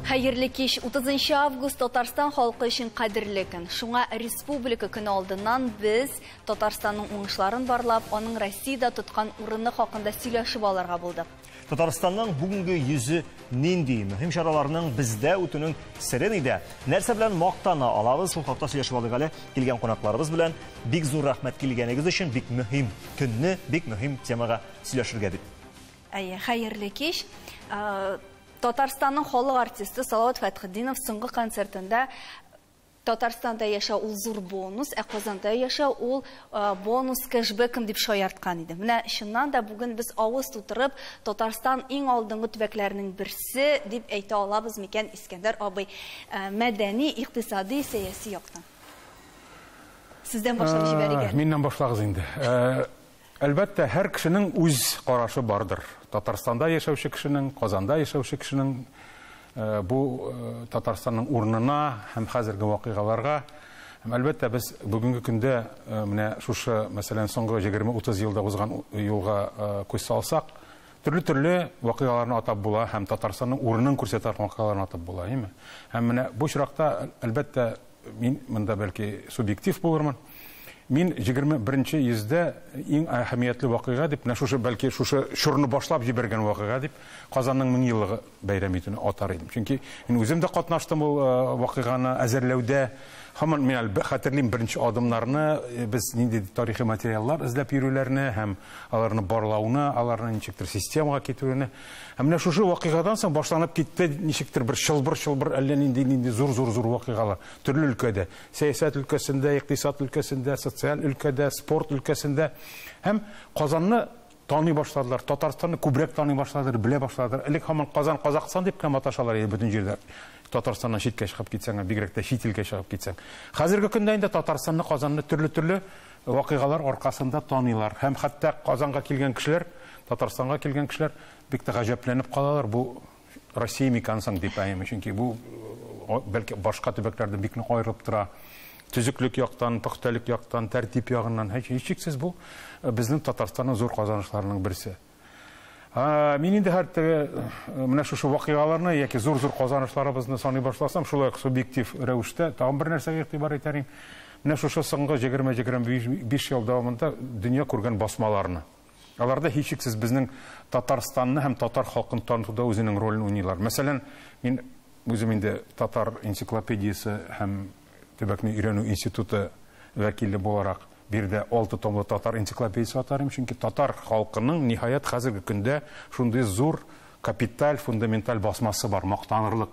Хәерле кич, 30 август Татарстан халкы өчен кадерле көн. Шуңа Республика көне алдыннан без Татарстанның уңышларын барлап, аның Россиядә тоткан урыны хакында сөйләшеп алырга булдык. Татарстанның бүгенге йөзе нинди? Мөһим чараларның бездә үтүнең сере нидә? Нәрсә белән мактана алабыз? Шул хакта сөйләшеп алыйк әле килгән кунакларыбыз белән. Бик зур рәхмәт килгәнегез өчен, бик мөһим көнне, бик мөһим темага сөйләшергә дип. Әйе, хәерле кич. Татарстанның халык артисты Салават Фәтхетдинов соңгы концертында Татарстанда яшәү ул зур бонус, ә Казанда яшәү ул бонус кэшбэком дип шаярткан иде. Менә чыннан да бүген без авыз тутырып Татарстан иң алдынгы төбәкләрнең берсе дип әйтә алабыз микән, Искәндәр абый, мәдәни, икътисади, сәяси яктан? Сездән башлап җибәрик әле. Миннән башлагыз инде. Әлбәттә, һәр кешенең үз карашы бардыр. Татарстанда яшәүче кешенең, Казанда яшәүче кешенең бу Татарстанның урынына һәм хәзерге вакыйгаларга. Һәм әлбәттә, без бүгенге көндә менә шушы, мәсәлән, соңгы 20-30 елда узган юлга күз салсак, төрле-төрле вакыйгаларны атап була һәм Татарстанның урынын күрсәтә торган вакыйгаларны атап була, әйеме? Һәм менә бу очракта, әлбәттә, мин монда бәлки субъектив булырмын. Мин 21 йөздә иң әһәмиятле вакыйга дип, менә шушы, бәлки шушы чорны башлап җибәргән вакыйга дип, Казанның 1000 еллыгы бәйрәм итүне атар идем. Чөнки мин үзем дә катнаштым ул вакыйганы әзерләүдә. Һаман мин әле хәтерлим беренче адымнарны, без нинди тарихи материаллар эзләп йөрүләрне һәм аларны барлауны, аларны ничектер системага китерүне. Һәм менә шушы вакыйгадан соң башланып китте ничектер бер чылбыр-чылбыр әллә нинди-нинди зур-зур-зур вакыйгалар төрле өлкәдә. Сәясәт өлкәсендә, икътисад өлкәсендә, социаль өлкәдә, спорт өлкәсендә. Һәм Казанны таный башладылар, Татарстанны күбрәк таный башладылар, белә башладылар. Элек һаман Казан, Казакъстан дип кенә маташалар иде бөтен җирдә. Татарстаннан читкә чыгып китсәң, бигрәк тә чит илгә чыгып китсәң. Хәзерге көндә инде Татарстанны, Казанны төрле-төрле вакыйгалар аркасында таныйлар. Һәм хәтта Казанга килгән кешеләр, Татарстанга килгән кешеләр бик тә гаҗәпләнеп калалар. Бу Россия микән соң дип әйме, чөнки бу бәлки башка төбәкләрдән бик нык аерылып тора. Төзеклек яктан, пөхтәлек яктан, тәртип ягыннан һичшиксез бу безнең Татарстанның зур казанышларының берсе. Мин инде һәр теге менә шушы вакыйгаларны яки зур-зур казанышларыбызны саный башласам, шулай ук субъектив рәвештә тагын бер нәрсәгә игътибар итәр идем. Менә шушы соңгы 20-25 ел дәвамында дөнья күргән басмаларны. Аларда һичшиксез безнең Татарстанны һәм татар халкын танытуда үзенең ролен уйныйлар. Мәсәлән, мин үзем инде татар энциклопедиясе һәм төбәкне өйрәнү институты вәкиле буларак биредә 6 томлы татар энциклопедиясе атар идем, чөнки татар халкының ниһаять хәзерге көндә шундый зур капиталь, фундаменталь басмасы бар, мактанырлык.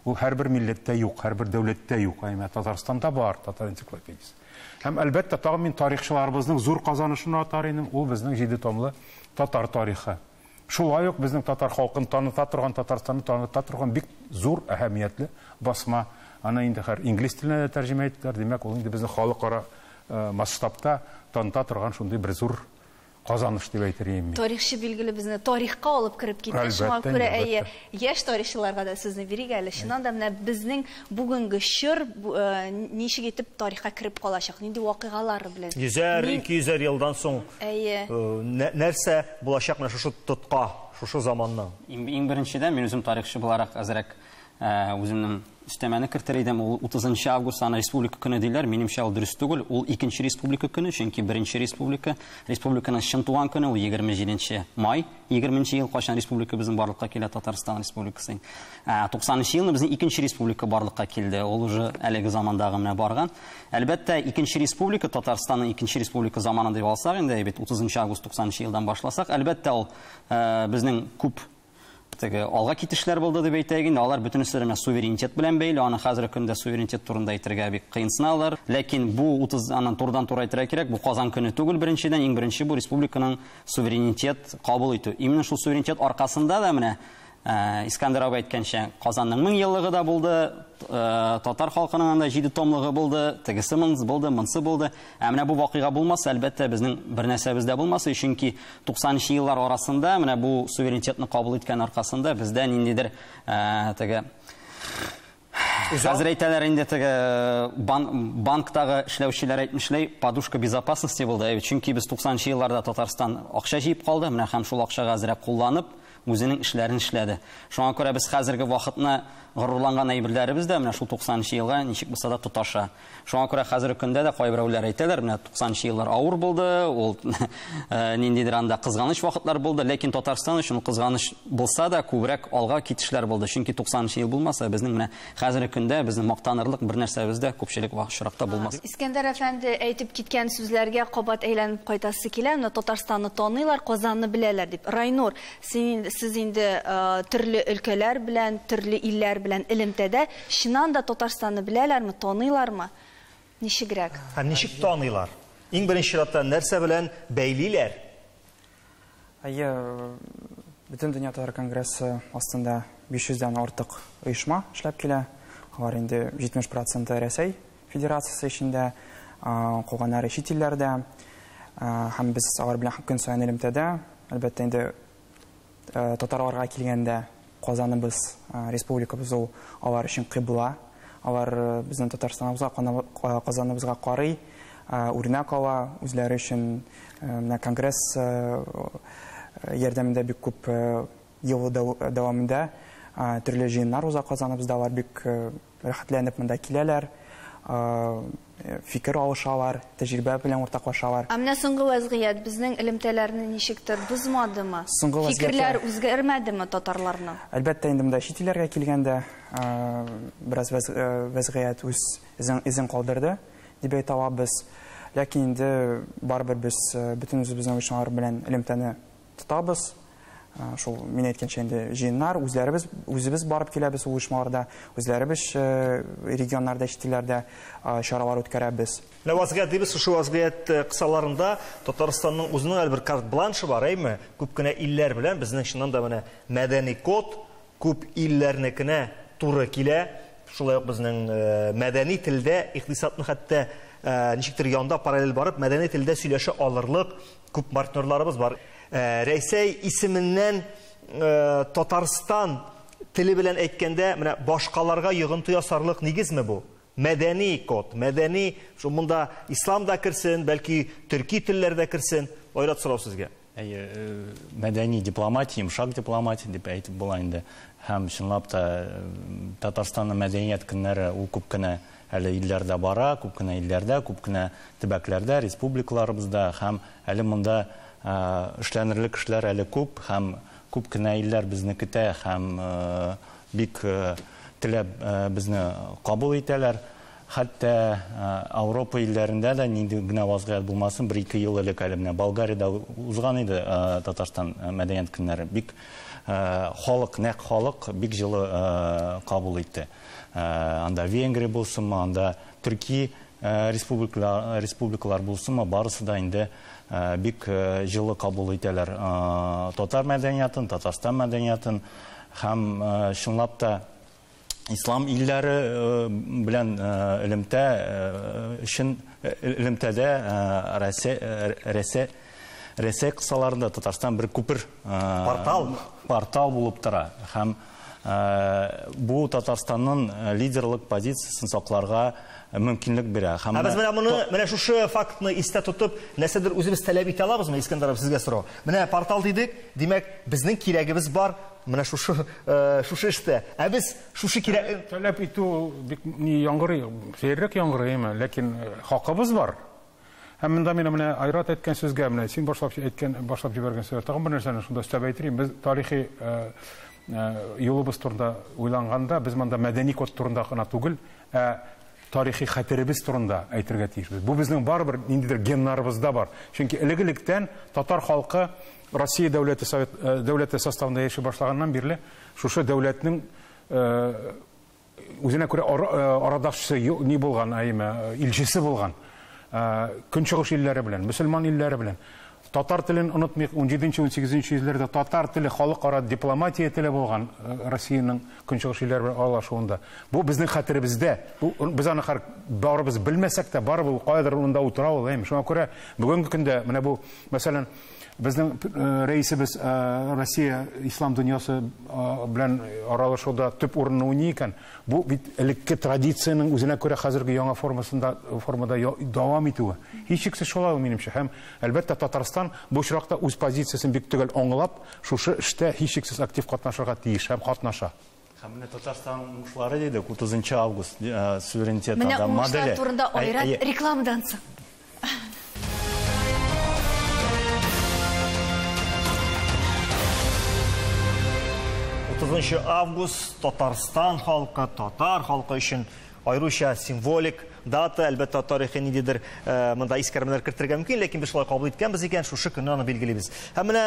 Ул һәрбер милләттә юк, һәрбер дәүләттә юк, әмма Татарстанда бар татар энциклопедиясе. Һәм әлбәттә, тагын мин тарихчыларыбызның зур казанышын атар идем, ул безнең 7 томлы татар тарихы. Шулай ук безнең татар халкын таныта торган, Татарстанны таныта торган бик зур әһәмиятле басма. Аны инде һәр инглиз теленә дә тәрҗемә иттеләр. Димәк, ул инде безнең халыкара масштабта таныта торган шундый бер зур казаныш дип әйтер идем мин. Тарихчы билгеле безне тарихка алып кереп китте. Шуңа күрә әйе, яшь тарихчыларга да сүзне бирик әле. Чыннан да менә безнең бүгенге чор ничек итеп тарихка кереп калачак, нинди вакыйгалар белән? Йөзәр, ике йөзәр елдан соң нәрсә булачак менә шушы тотка, шушы заманның? Иң беренчедән мин үзем тарихчы буларак әзрәк үземнең өстәмәне кертер идем. Ул 30 август аны республика көне диләр. Минемчә ул дөрес түгел. Ул икенче республика көне, чөнки беренче республика, республиканың чын туган көне ул 27 май, 20 ел кайчан республика безнең барлыкка килә, Татарстан Республикасы. 90 елны безнең икенче республика барлыкка килде. Ул уже әлеге замандагы менә барган. Әлбәттә, икенче республика, Татарстанның икенче республика заманы дип алсак инде, бит 30 август 90 елдан башласак, әлбәттә ул безнең күп теге алга китешләр булды дип әйтәйек инде, алар бөтенесе менә суверенитет белән бәйле, аны хәзерге көндә суверенитет турында әйтергә бик кыенсыналар. Ләкин бу 30 аннан турыдан-туры әйтергә кирәк, бу Казан көне түгел беренчедән, иң беренче бу республиканың суверенитет кабул итү. Именно шул суверенитет аркасында да менә Искәндәр абый әйткәнчә, Казанның 1000 еллыгы да булды, татар халкының анда 7 томлыгы булды, тегесе булды, монсы булды. Ә менә бу вакыйга булмаса, әлбәттә, безнең бер нәрсәбез дә булмаса, чөнки 90 еллар арасында менә бу суверенитетны кабул иткән аркасында бездә ниндидер теге хәзер әйтәләр инде теге банктагы эшләүчеләр әйтмешләй, подушка безопасности булды. Чөнки без 90 елларда Татарстан акча җыеп калды, менә һәм шул акчага әзрәк кулланып, үзенең эшләрен эшләде. Шуңа күрә без хәзерге вакытны горурланган әйберләребез дә менә шул 90 елга ничек булса да тоташа. Шуңа күрә хәзерге көндә дә кайберәүләр әйтәләр, менә 90 еллар авыр булды, ул ниндидер анда кызганыч вакытлар булды, ләкин Татарстан өчен кызганыч булса да күбрәк алга китешләр булды. Чөнки 90 ел булмаса, безнең менә хәзерге көндә безнең мактанырлык бер нәрсәбез дә күпчелек очракта булмас. Искәндәр әфәнде әйтеп киткән сүзләргә кабат әйләнеп кайтасы килә. Менә Татарстанны таныйлар, Казанны беләләр дип. Райнур, сез инде төрле өлкәләр белән, төрле илләр белән элемтәдә, чыннан да Татарстанны беләләрме, таныйлармы? Ничегрәк? Һәм ничек таныйлар? Иң беренче чиратта нәрсә белән бәйлиләр? Әйе, Бөтендөнья татар конгрессы астында 500-дән артык оешма эшләп килә. Алар инде 70% Рәсәй Федерациясе эчендә, калганнары чит илләрдә. Һәм без алар белән көн саен элемтәдә. Әлбәттә инде татарларга килгәндә Казаныбыз, республикабыз ул алар өчен кыйбла. Алар безнең Татарстаныбызга, Казаныбызга карый, үрнәк ала, үзләре өчен менә конгресс ярдәмендә бик күп ел дәвамында төрле җыеннар уза Казаныбызда, алар бик рәхәтләнеп монда киләләр, фикер алышалар, тәҗрибә белән уртаклашалар. Ә менә соңгы вазгыять безнең элемтәләрне ничектер бозмадымы? Фикерләр үзгәрмәдеме татарларның? Әлбәттә, инде монда чит илләргә килгәндә бераз вазгыять үз изен калдырды дип әйтә алабыз. Ләкин инде барыбер без бөтен үзебезнең оешмалар белән элемтәне тотабыз. Шул мин әйткәнчә инде җыеннар, үзләребез, үзебез барып киләбез ул оешмаларда, үзләребез регионнарда, чит илләрдә чаралар үткәрәбез. Менә вазгыять дибез, шушы вазгыять кысаларында Татарстанның үзенең әле бер карт-бланшы бар, әйме? Күп кенә илләр белән безнең чыннан да менә мәдәни код күп илләрнекенә туры килә. Шулай ук безнең мәдәни телдә икътисадны хәтта ничектер янда параллель барып мәдәни телдә сөйләшә алырлык күп партнерларыбыз бар. Рәсәй исеменнән Татарстан теле белән әйткәндә, менә башкаларга йогынты ясарлык нигезме бу? Мәдәни код, мәдәни, шул монда ислам да керсен, бәлки төрки телләр дә керсен. Айрат, сорау сезгә. Әйе, мәдәни дипломатия, йомшак дипломатия дип әйтеп була инде. Һәм чынлап та Татарстанның мәдәният көннәре ул күп кенә әле илләрдә бара, күп кенә илләрдә, күп кенә төбәкләрдә, республикаларыбызда һәм әле монда эшләнерлек эшләр әле күп һәм күп кенә илләр безне көтә һәм бик теләп безне кабул итәләр. Хәтта Европа илләрендә дә нинди генә вазгыять булмасын, бер-ике ел элек әле менә Болгариядә узган иде Татарстан мәдәният көннәре. Бик халык, нәкъ халык бик җылы кабул итте. Анда Венгрия булсынмы, анда Төрки республикалар булсынмы, барысы да инде бик җылы кабул итәләр татар мәдәниятын, Татарстан мәдәниятын һәм чынлап та ислам илләре белән элемтә өчен элемтәдә Рәсәй кысаларында Татарстан бер күпер, портал булып тора һәм бу Татарстанның лидерлык позициясен сакларга мөмкинлек бирә. Ә без менә моны, менә шушы фактны истә тотып, нәрсәдер үзебез таләп итә алабызмы, Искәндәр абый, сезгә сорау. Менә портал дидек, димәк, безнең кирәгебез бар менә шушы эштә. Ә без шушы кирәк таләп итү бик ни яңгырый, сәеррәк яңгырыймы, ләкин хакыбыз бар. Һәм монда мин менә Айрат әйткән сүзгә, менә син башлап әйткән, башлап җибәргән сүзгә тагын бер нәрсәне шунда өстәп әйтер. Без тарихи юлыбыз турында уйланганда, без монда мәдәни код турында гына түгел, ә тарихи хәтеребез турында әйтергә тиешбез. Бу безнең барыбер ниндидер геннарыбызда бар. Чөнки элек-электән татар халкы Россия дәүләте совет дәүләте составында яши башлаганнан бирле шушы дәүләтнең үзенә күрә арадашчысы ни булган, әйме, илчесе булган. Көнчыгыш илләре белән, мөселман илләре белән. Татар телен онытмыйк, 17-18 йөзләрдә татар теле халыкара дипломатия теле булган Россиянең көнчыгыш илләре белән аралашуында. Бу безнең хәтеребездә. Бу без аны һәр барыбыз белмәсәк тә, барыбер кайдыр урында утыра ул, әйме. Шуңа күрә бүгенге көндә менә бу, мәсәлән, Безнең рәисебез Россия ислам дөньясы белән аралашуда төп урынны уйный икән, бу бит элекке традициянең үзенә күрә хәзерге яңа формасында формада дәвам итүе. Һичшиксез шулай ул, минемчә. Һәм әлбәттә Татарстан бу очракта үз позициясен бик төгәл аңлап, шушы эштә һичшиксез актив катнашырга тиеш һәм катнаша. Һәм менә Татарстан уңышлары дидек, 30 август суверенитет Менә анда уңышлар моделе. турында Айрат рекламадан соң. 30 август Татарстан халкы, татар халкы өчен аеруча символик дата, әлбәттә, тарихи ниндидер монда искәрмәләр кертергә мөмкин, ләкин без шулай кабул иткәнбез икән, шушы көнне аны билгелибез. Һәм менә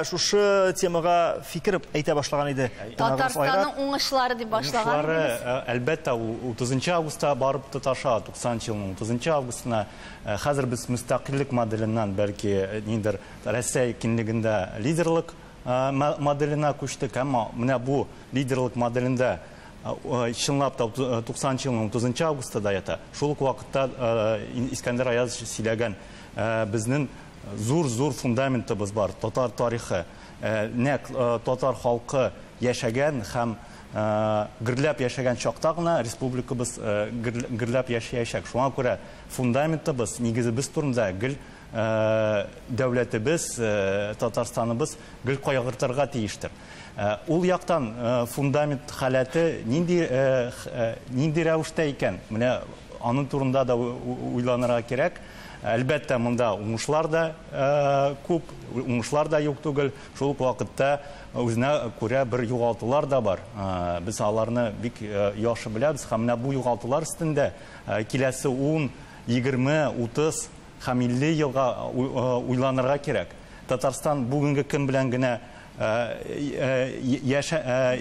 шушы темага фикер әйтә башлаган иде. Татарстанның уңышлары дип башлаган Уңышлары, идегез. Әлбәттә, ул 30 августта барып тоташа, 90 елның 30 августына. Хәзер без мөстәкыйльлек моделеннән бәлки ниндидер Россия киңлегендә лидерлык моделенә күчтек, әмма менә бу лидерлык моделендә чынлап та 90 елның 30 августта да ята. Шул ук вакытта Искәндәр Аязович сөйләгән, безнең зур-зур фундаментыбыз бар, татар тарихы. Нәкъ татар халкы яшәгән һәм гөрләп яшәгән чакта гына республикабыз гөрләп яшәячәк. Шуңа күрә фундаментыбыз, нигезебез турында гел дәүләтебез, Татарстаныбыз гел кайгыртырга тиештер. Ул яктан фундамент халәте нинди рәвештә икән? Менә аның турында да уйланырга кирәк. Әлбәттә, монда уңышлар да күп, уңышлар да юк түгел. Шул ук вакытта үзенә күрә бер югалтулар да бар. Без аларны бик яхшы беләбез һәм менә бу югалтулар өстендә киләсе 10, 20, 30 һәм 50 елга уйланырга кирәк. Татарстан бүгенге көн белән генә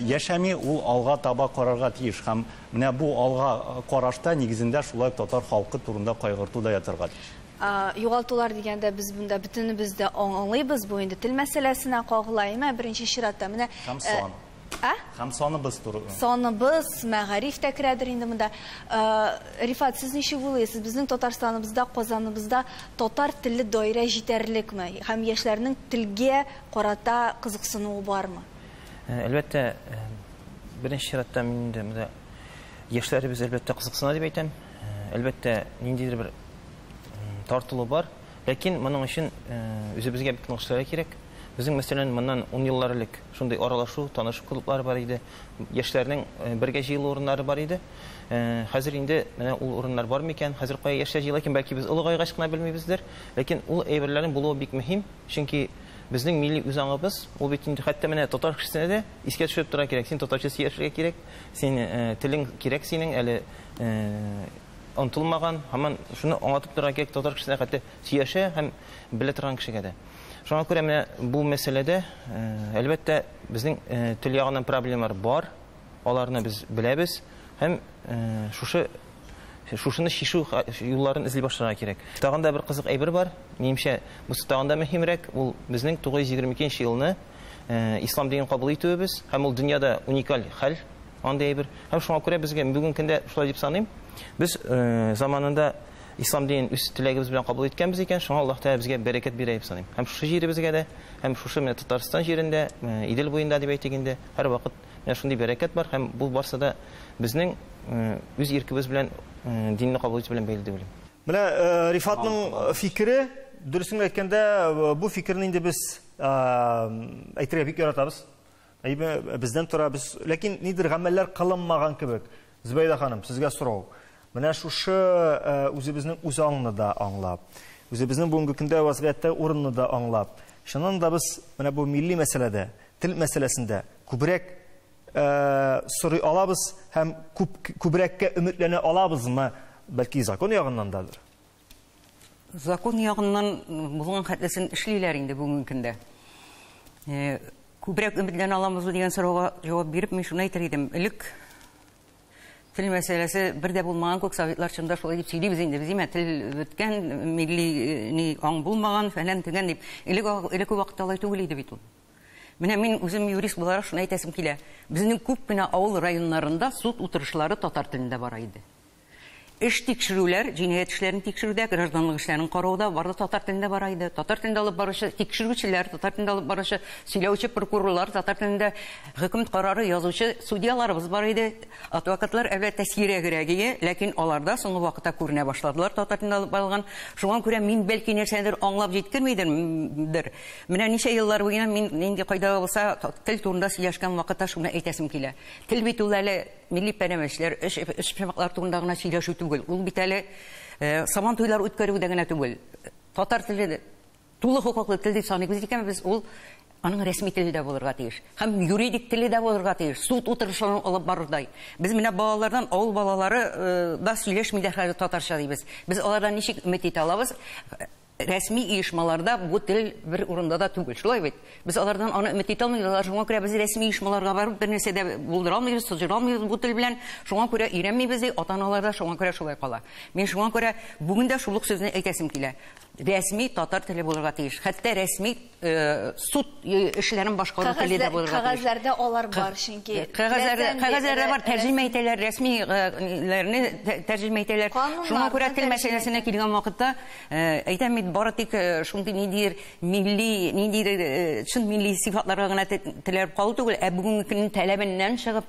яшәми, ул алга таба карарга тиеш. Һәм менә бу алга карашта нигезендә шулай татар халкы турында кайгырту да ятырга тиеш. Югалтулар дигәндә без монда бөтенебез дә аңлыйбыз, бу инде тел мәсьәләсенә кагыла, әмма беренче чиратта менә, Һәм сан. А? Һәм саныбыз туры. Саныбыз, мәгариф тә керәдер инде монда. Рифат, сез ничек уйлыйсыз? Безнең Татарстаныбызда, Казаныбызда татар телле даирә җитәрлекме? Һәм яшьләрнең телгә карата кызыксынуы бармы? Әлбәттә, беренче чиратта мин инде монда яшьләребез әлбәттә кызыксына дип әйтәм. Әлбәттә, ниндидер бер тартылу бар, ләкин моның өчен үзебезгә бик нык эшләргә кирәк. Безнең, мәсәлән, моннан 10 еллар элек шундый аралашу, танышу клублары бар иде, яшьләрнең бергә җыелу урыннары бар иде. Хәзер инде менә ул урыннар бар микән? Хәзер кая яшьләр җыела икән? Бәлки без олыгайгач кына белмибездер. Ләкин ул әйберләрнең булуы бик мөһим, чөнки безнең милли үзаңыбыз, ул бит инде хәтта менә татар кешесенә дә искә төшереп тора кирәк. Син татарча сөйләшергә кирәк, син телең кирәк синең әле онытылмаган, һаман шуны аңлатып торырга кирәк татар кешесенә, хәтта сөйләшә һәм белә торган кешегә дә. Шуңа күрә менә бу мәсьәләдә, әлбәттә, безнең тел ягыннан проблемалар бар, аларны без беләбез һәм шушыны чишү юлларын эзли башларга кирәк. Тагын да бер кызык әйбер бар, минемчә, бусы тагын да мөһимрәк, ул безнең 922 елны ислам динен кабул итүебез һәм ул дөньяда уникаль хәл, андый әйбер. Һәм шуңа күрә безгә бүгенге көндә шулай дип саныйм, без заманында ислам динен үз теләгебез белән кабул иткәнбез икән, шуңа Аллаһ Тәгалә безгә бәрәкәт бирә дип саныйм. Һәм шушы җиребезгә дә, һәм шушы менә Татарстан җирендә, Идел буенда дип әйтик инде, һәрвакыт менә шундый бәрәкәт бар һәм бу барсы да безнең үз иркебез белән динне кабул итү белән бәйле дип уйлыйм. Менә Рифатның фикере, дөресен әйткәндә, бу фикерне инде без әйтергә бик яратабыз. Әйбе, бездән тора, без, ләкин нидер гамәлләр кылынмаган кебек. Зөбәйдә ханым, сезгә сорау. Менә шушы үзебезнең үз аңны да аңлап, үзебезнең бүгенге көндә вазгыятьтә урынны да аңлап, чыннан да без менә бу милли мәсьәләдә, тел мәсьәләсендә күбрәк сорый алабыз һәм күбрәккә өметләнә алабызмы? Бәлки закон ягыннан дадыр. Закон ягыннан булган хәтлесен эшлиләр инде бүгенге көндә. Күбрәк өметләнә алабызмы дигән сорауга җавап биреп, мин шуны әйтер идем. Элек тел мәсьәләсе бер дә булмаган күк, советлар чында шулай дип сөйлибез инде. Без имә тел беткән, милли ни аң булмаган, фәлән төгән дип. Элек элекке вакытта алай түгел иде бит ул. Менә мин үзем юрист буларак шуны әйтәсем килә. Безнең күп кенә авыл районнарында суд утырышлары татар телендә бара иде. Эш тикшерүләр, җинаять эшләрен тикшерүдә, гражданлык эшләрен карауда бар да татар телендә бара иде. Татар телендә алып баручы тикшерүчеләр, татар телендә алып баручы сөйләүче прокурорлар, татар телендә хөкем карары язучы судьяларыбыз бар иде. Адвокатлар әлбәттә сирәгрәк иде, ләкин алар да соңгы вакытта күренә башладылар татар телендә алып барылган. Шуңа күрә мин бәлки нәрсәдер аңлап җиткермидер. Менә ничә еллар буена мин нинди кайда булса тел турында сөйләшкән вакытта шуны әйтәсем килә. Тел бит ул әле милли пәрәмәчләр, эш почмаклар турында гына сөйләшү түгел. Ул бит әле сабан туйлар үткәрү дә генә түгел. Татар теле тулы хокуклы тел дип саныйбыз икән, без ул аның рәсми теле дә булырга тиеш. Һәм юридик теле дә булырга тиеш. Суд утырышларын алып барырдай. Без менә балалардан, авыл балалары да сөйләшми дә хәзер татарча дибез. Без алардан ничек өмет итә алабыз? Рәсми оешмаларда бу тел бер урында да түгел. Шулай бит. Без алардан аны өмет итә алмыйбыз. Алар шуңа күрә без рәсми оешмаларга барып бер нәрсә дә булдыра алмыйбыз, тоздыра алмыйбыз бу тел белән. Шуңа күрә өйрәнмибез, ди, ата-аналар да шуңа күрә шулай кала. Мин шуңа күрә бүген дә шул ук сүзне әйтәсем килә. Рәсми татар теле булырга тиеш. Хәтта рәсми суд эшләрен башкару теле дә булырга тиеш. Кәгазьләрдә алар бар, чөнки кәгазьләрдә бар, тәрҗемә итәләр, рәсмиләрне тәрҗемә итәләр. Шуңа күрә тел мәсьәләсенә килгән вакытта әйтәм бит, бары тик шундый ниндидер милли, ниндидер чын милли сыйфатларга гына теләп калу түгел, ә бүгенге көннең таләбеннән чыгып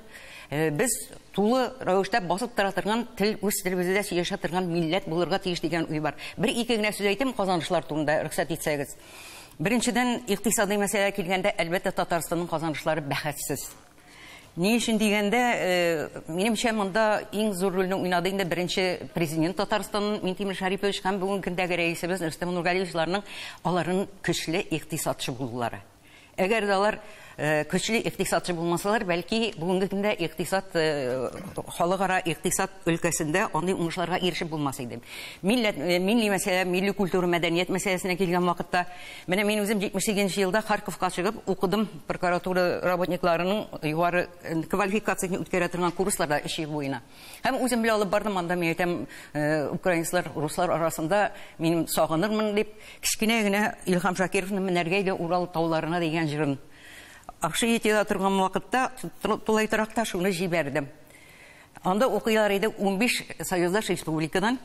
без тулы рәвештә басып тора торган тел, үз телебездә сөйләшә торган милләт булырга тиеш дигән уй бар. Бер-ике генә сүз әйтәм казанышлар турында, рөхсәт итсәгез. Беренчедән, икътисадый мәсьәлә килгәндә, әлбәттә, Татарстанның казанышлары бәхәссез. Ни өчен дигәндә, минемчә, монда иң зур рольне уйнады инде беренче президент Татарстанның Минтимер Шәрипович һәм бүгенге көндәге рәисебез Рөстәм Нургалиевичларның аларның көчле икътисадчы булулары. Әгәр дә алар көчле икътисадчы булмасалар, бәлки бүгенге көндә икътисад, халыкара икътисад өлкәсендә андый уңышларга ирешеп булмас иде. Милләт, милли мәсьәлә, милли культура, мәдәният мәсьәләсенә килгән вакытта, менә мин үзем 78 елда Харьковка чыгып укыдым прокуратура работникларының югары квалификациясен үткәрә торган курсларда 3 ел буена. Һәм үзем белән алып бардым, анда мин әйтәм, украинецлар, руслар арасында минем сагынырмын дип, кечкенә генә Илһам Шакировның Менәргә иде Урал тауларына дигән җырын. Акшиетида торган вакытта тулай торакта шуны җибәрдем. Анда укыйлар иде 15 союздаш республикадан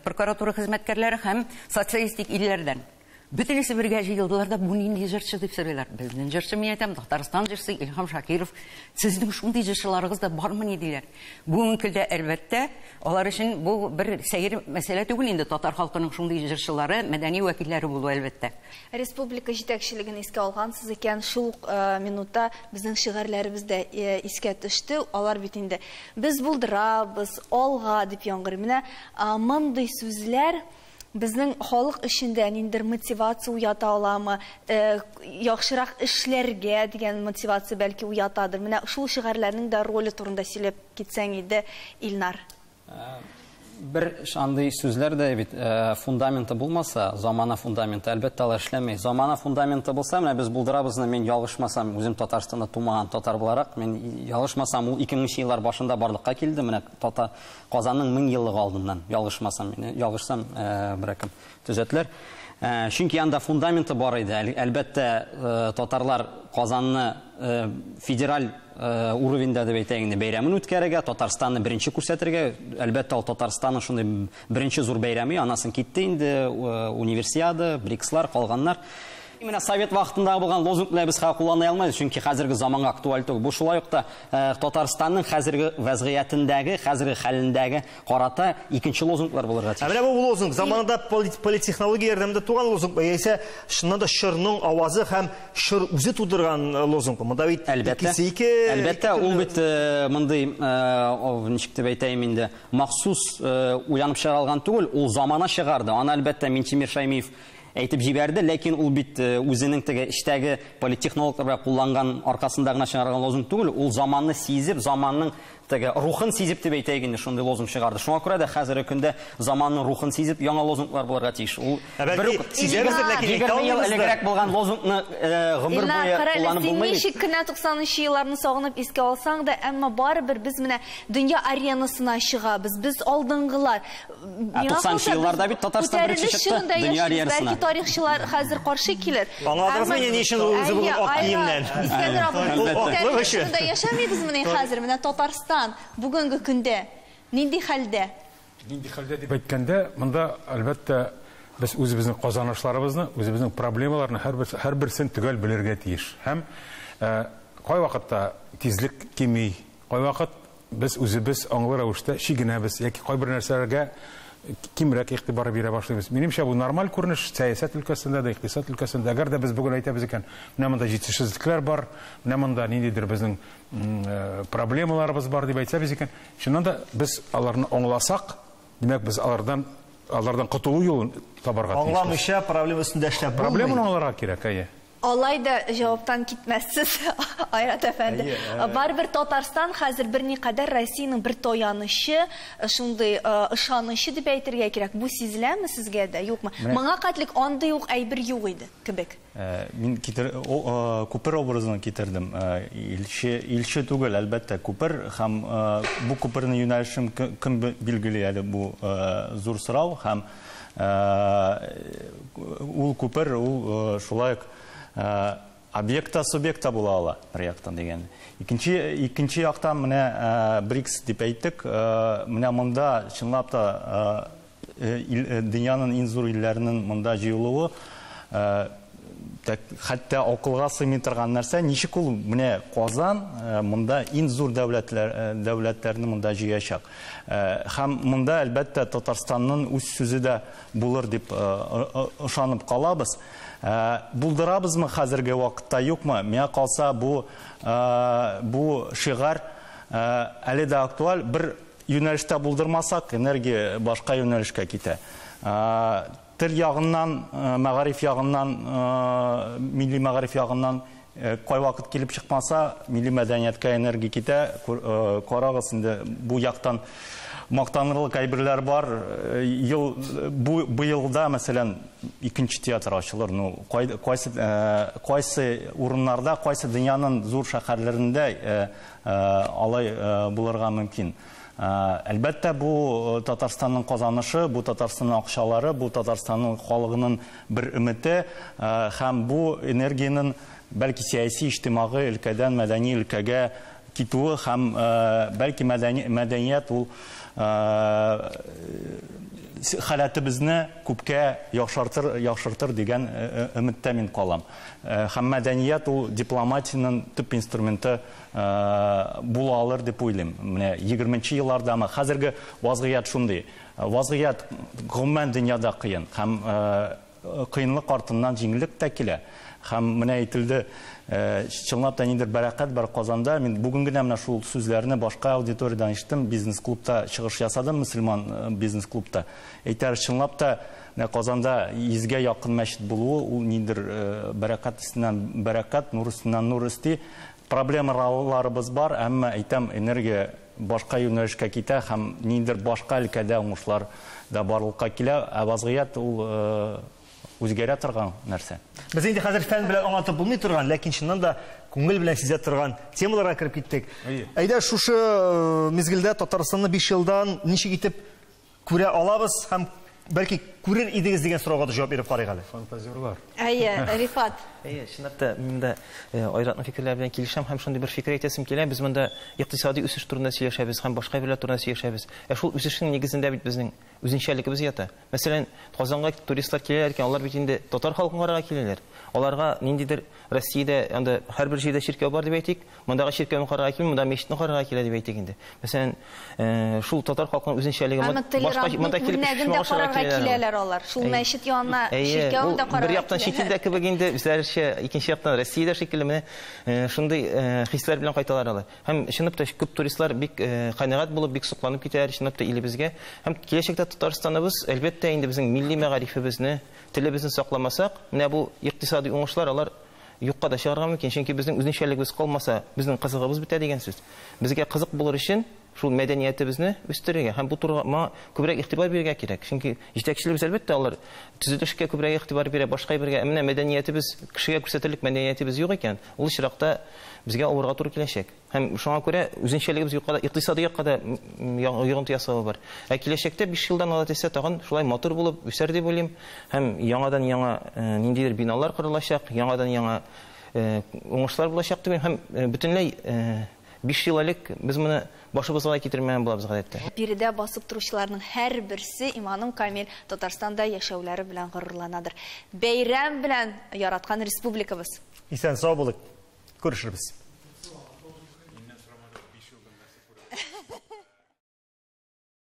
прокуратура хезмәткәрләре һәм социалистик илләрдән. Бөтенесе бергә җыелдылар да, бу нинди җырчы дип сорыйлар. Безнең җырчы, мин әйтәм, Татарстан җырчысы Илһам Шакиров. Сезнең шундый җырчыларыгыз да бармыни диләр. Бүгенге көндә әлбәттә, алар өчен бу бер сәер мәсьәлә түгел инде, татар халкының шундый җырчылары, мәдәни вәкилләре булу әлбәттә. Республика җитәкчелеген искә алгансыз икән, шул ук минутта безнең шигарьләребез дә искә төште. Алар бит инде без булдырабыз, алга дип яңгырый. Менә мондый сүзләр безнең халык эчендә ниндидер мотивация уята аламы, яхшырак эшләргә дигән мотивация бәлки уятадыр. Менә шул шигарьләрнең дә роле турында сөйләп китсәң иде, Илнар. Бер андый сүзләр дә бит фундаменты булмаса, замана фундаменты, әлбәттә, алар эшләмәй. Замана фундаменты булса, менә без булдырабызны, мин ялгышмасам, үзем Татарстанда тумаган татар буларак, мин ялгышмасам, ул 2000 еллар башында барлыкка килде, менә татар Казанның 1000 еллыгы алдыннан, ялгышмасам, мин ялгышсам, берәкем төзәтләр. Чөнки анда фундаменты бар иде. Әлбәттә, татарлар Казанны федераль уровеньдә дип әйтәйек инде, бәйрәмен үткәрергә, Татарстанны беренче күрсәтергә, әлбәттә, ул Татарстанның шундый беренче зур бәйрәме, анасын китте инде, универсиада, БРИКСлар, калганнар. Менә совет вакытындагы булган лозунг белән без хәзер куллана алмыйбыз, чөнки хәзерге заманга актуаль түгел. Бу шулай ук та Татарстанның хәзерге вазгыятендәге, хәзерге хәлендәге карата икенче лозунглар булырга тиеш. Ә менә бу лозунг заманында политтехнология ярдәмендә туган лозунг, яисә чыннан да чорның авазы һәм чор үзе тудырган лозунг. Монда бит икесе ике. Әлбәттә, ул бит мондый, ничек дип әйтәем инде, махсус уйланып чыгарылган түгел, ул замана чыгарды. Аны әлбәттә Минтимер Шаймиев әйтеп җибәрде, ләкин ул бит үзенең теге эчтәге политтехнологлар белән кулланган аркасында гына чыгарган лозунг түгел, ул заманны сизеп, заманның теге рухын сизеп дип әйтәйек инде, шундый лозунг чыгарды. Шуңа күрә дә хәзерге көндә заманның рухын сизеп яңа лозунглар булырга тиеш. Ул Ә бәлки бер үк сизәбездер, ләкин әйтә егерме ел алмыйбыздыр. элегрәк булган лозунгны гомер Илнар, буе карале, кулланып син булмый бит. ничек кенә туксанынчы елларны сагынып искә алсаң да, әмма барыбер без менә дөнья аренасына чыгабыз, без алдынгылар. Ә Миңа туксанынчы калса, без елларда бит Татарстан беренче күтәрелеш чыкты чорында дөнья яшибез. аренасына. Бәлки тарихчылар хәзер каршы килер. Аңладыгызмы, Әмма ни өчен ул үзе бүген Әйе, ак Айрат, киемнән? Искәндәр абый, Әлбәттә. күтәрелеш Әлбәттә. чорында яшәмибез менә хәзер, менә Татарстан бүгенге көндә нинди хәлдә? Нинди хәлдә дип әйткәндә, монда, әлбәттә, без үзебезнең казанышларыбызны, үзебезнең проблемаларны һәрберсен төгәл белергә тиеш. Һәм кайвакытта тизлек кими, кайвакыт без үзебез аңлы рәвештә чигенәбез яки кайбер нәрсәләргә кимрәк игътибар бирә башлыйбыз. Минемчә, бу нормаль күренеш сәясәт өлкәсендә дә, икътисад өлкәсендә. Әгәр дә без бүген әйтәбез икән, менә монда җитешсезлекләр бар, менә монда ниндидер безнең проблемаларыбыз бар дип әйтсәбез икән, чыннан да без аларны аңласак, димәк, без алардан котылу юлын табарга тиешбез. Аңламыйча проблема өстендә эшләп булмый. Проблеманы аңларга кирәк, әйе. Алай да җаваптан китмәссез, Айрат әфәнде. Барыбер Татарстан хәзер берникадәр Россиянең бер таянычы, шундый ышанычы дип әйтергә кирәк. Бу сизеләме сезгә дә, юкмы? Моңа кадәрлек андый ук әйбер юк иде кебек. Мин күпер образын китердем. Илче түгел, әлбәттә, күпер һәм бу күпернең юнәлешен кем билгели әле, бу зур сорау, һәм ул күпер ул шулай ук объекта субъекта була ала бер яктан дигән. Икенче яктан менә БРИКС дип әйттек. Менә монда чынлап та дөньяның иң зур илләренең монда җыелуы хәтта акылга сыймый торган нәрсә. Ничек ул менә Казан монда иң зур дәүләтләрне монда җыячак. Һәм монда әлбәттә Татарстанның үз сүзе дә булыр дип ышанып калабыз. Булдырабызмы хәзерге вакытта, юкмы? Миңа калса, бу шигарь әле дә актуаль. Бер юнәлештә булдырмасак, энергия башка юнәлешкә китә. Тел ягыннан, мәгариф ягыннан, милли мәгариф ягыннан кайвакыт килеп чыкмаса, милли мәдәнияткә энергия китә. Карагыз инде, бу яктан мактанырлык әйберләр бар. Быелда, мәсәлән, икенче театр ачылыр. Ну, кайсы урыннарда, кайсы дөньяның зур шәһәрләрендә алай булырга мөмкин. Әлбәттә, бу Татарстанның казанышы, бу Татарстанның акчалары, бу Татарстанның халыгының бер өмете, һәм бу энергиянең бәлки сәяси, иҗтимагый өлкәдән мәдәни өлкәгә китүе һәм бәлки мәдәният ул халәтебезне күпкә яхшыртыр дигән өметтә мин калам. Һәм мәдәният ул дипломатиянең төп инструменты була алыр дип уйлыйм. Менә 20 еллардамы хәзерге вазгыять шундый. Вазгыять гомумән дөньяда кыен һәм кыенлык артыннан җиңеллек тә килә. Һәм менә әйтелде, чынлап та ниндидер бәрәкәт бар Казанда. Мин бүген генә менә шул сүзләрне башка аудиториядан ишеттем, бизнес-клубта чыгыш ясадым, мөселман бизнес-клубта. Әйтәр, чынлап та менә Казанда 100гә якын мәчет булуы ул ниндидер бәрәкәт өстеннән бәрәкәт, нур өстеннән нур өсти. Проблемаларыбыз бар, әмма әйтәм, энергия башка юнәлешкә китә һәм ниндидер башка өлкәдә уңышлар да барлыкка килә. Ә вазгыять ул үзгәрә торган нәрсә. Без инде хәзер фән белән аңлатып булмый торган, ләкин чыннан да күңел белән сизә торган темаларга кереп киттек. Әйдә, шушы мизгелдә Татарстанны 5 елдан ничек итеп күрә алабыз һәм бәлки күрер идегез дигән сорауга да җавап биреп карыйк әле. Фантазерлар. Әйе, Рифат. Әйе, чынлап та мин дә Айратның фикерләре белән килешәм һәм шундый бер фикер әйтәсем килә. Без монда икътисади үсеш турында сөйләшәбез һәм башка әйберләр турында сөйләшәбез. Ә шул үсешнең нигезендә бит безнең үзенчәлегебез ята. Мәсәлән, Казанга туристлар киләләр икән, алар бит инде татар халкын карарга киләләр. Аларга ниндидер Россиядә анда һәрбер җирдә чиркәү бар дип әйтик, мондагы чиркәүне карарга килми, монда мәчетне карарга килә дип әйтик инде. Мәсәлән, шул татар халкының үзенчәлеге башка монда килеп карарга киләләр алар. Шул мәчет янына чиркәүне дә карарга. Бер яктан чит илдә кебек инде, үзләренчә, икенче яктан Россиядә шикелле менә шундый хисләр белән кайталар алар. Һәм чынлап та күп туристлар бик канәгать булып, бик сокланып китәләр чынлап та илебезгә. Һәм киләчәктә Татарстаныбыз, әлбәттә, инде безнең милли мәгарифебезне, телебезне сакламасак, менә бу икътисади уңышлар алар юкка да чыгарга мөмкин, чөнки безнең үзенчәлегебез калмаса, безнең кызыгыбыз бетә дигән сүз. Безгә кызык булыр өчен шул мәдәниятебезне үстерергә һәм бу турыга күбрәк игътибар бирергә кирәк. Чөнки җитәкчеләребез әлбәттә алар төзелешкә күбрәк игътибар бирә, башка биргә. Менә мәдәниятебез, кешегә күрсәтерлек мәдәниятебез юк икән, ул очракта безгә авырга туры киләчәк. Һәм шуңа күрә үзенчәлегебез юкка да, икътисади якка да йогынты ясавы бар. Ә киләчәктә 5 елдан ала төшсә тагын шулай матур булып үсәр дип уйлыйм. Һәм яңадан яңа ниндидер биналар корылачак, яңадан яңа уңышлар булачак дип уйлыйм. Һәм бөтенләй 5 ел элек без моны башыбызга да китермәгән булабыз гадәттә. Биредә басып торучыларның һәрберсе, иманым камил, Татарстанда яшәүләре белән горурланадыр. Бәйрәм белән, яраткан республикабыз! Исән-сау булыйк, күрешербез!